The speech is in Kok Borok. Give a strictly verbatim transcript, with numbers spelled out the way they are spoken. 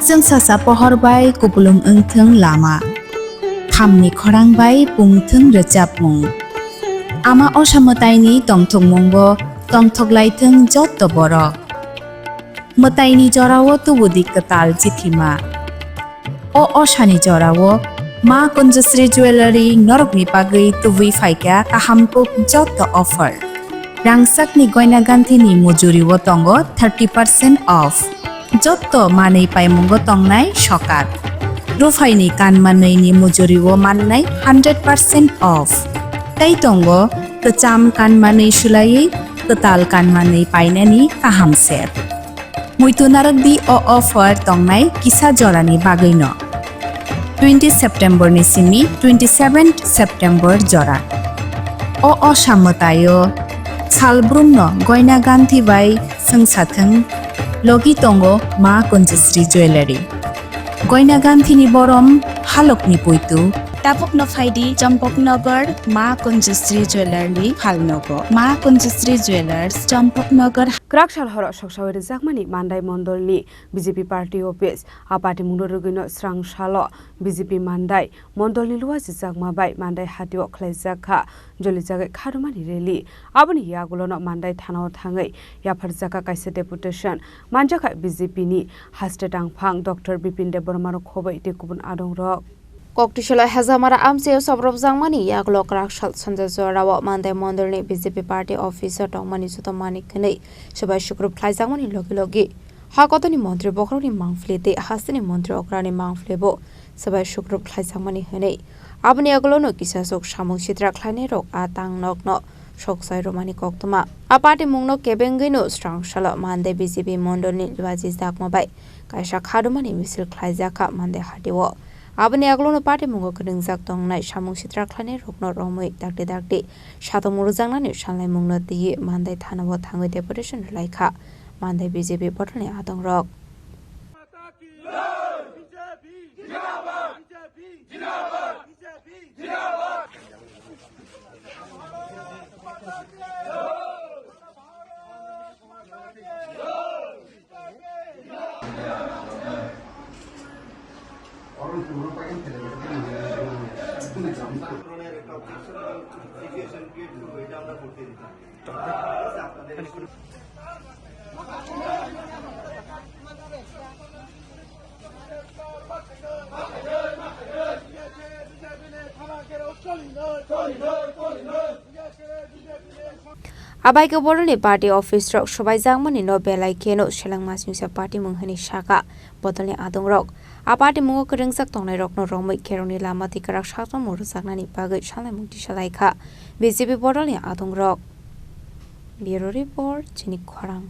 Chwng sasa pohor bai kupulung wngthwng lama, khamni khorang bai pungthwng rwchapmung. Ama Osa mwtaini tongthokmungo tongthok laithwng jotto borok. Mwtaini jorao tubudi kwtal chithima. O Osani jorao Ma Kunjusri Jewellery norokni bagwi tubui phaikha kaham kuk jotto offer. Rangsakni goina ganthini mujurio tongo thirty percent off. Jotto manwi paimungo tongnai sokat. Ruphaini kanmanwini mujurio mannai hundred percent off. Tei tongo kwcham kanmanwi swlaiwi kwtal kanmanwi painani kaham ser. Muitu narwkdi o offer tongnai kisa jorani bagwino. Twenty September ni simi twenty seven September jora. O Osa mwtaio salbrumno goina ganthi bai swngsathwng, logi tongo Ma Kunjusri Jewellery. Goina ganthini borom halokni puitu. Tabukno phaidi Champaknagar Ma Kunjusri Jewellery phalnogo. Ma Kunjusri Jewellers, Champaknagar. Kwrak sal horo soksawi rwjakmani Mandai Mondolni B J P party office. A party mungno rwgwino srang salo B J P Mandai Mondolni luajijakma bai Mandai hatio khlaijak kha jolijagwi kharumani rally. Aboni yagulono Mandai thanao thangwi yapharjak kha kaisa deputation. Manjakha B J P ni haste tangphang Doctor Bipin Debbarma rok khoboi tei kubun adongrok. Koktisolo Hejamara amchaio sobrobjakmani yagulo kwrak sal sanja jorao Mandai Mondolni B J P party office o tongmani joto manik hwnwi swbai sukrup khlaijakmani logi logi hakotoni montri bokhorokni mangpili tei hasteni montri okrani mangpilibo swbai sukrup khlaijakmani hwnwi aboni yagulono kisasuk samung sitra khlainairok a tangnokno soksai rwmani koktwma. A party mungno kebengwino srang salo Mandai B J P mondolni luajijakma bai kaisa kharumani misil khlaijak kha Mandai hatio. Aboni yagulono party mungo kwrwngjak tongnai samung sitra khlainairokno romwi dakti dakti satung rwjaknani sanlaimungno twiwi Mandai thanao thangwi deputation rwlai kha Mandai B J P bodolni adongrok. Abai khe bodolni party office rok swbaijakmani no belai kheno seleng masingsa party mung hwnwi sakha bodolni adongrok. A party mungo kwrwngjak tongnairokno romwi kherokni lama twi kwrak saktharmung rwjaknani bagwi salaimung tisa lai kha B J P bodolni adongrok. Bureau Report, Chini Khorang.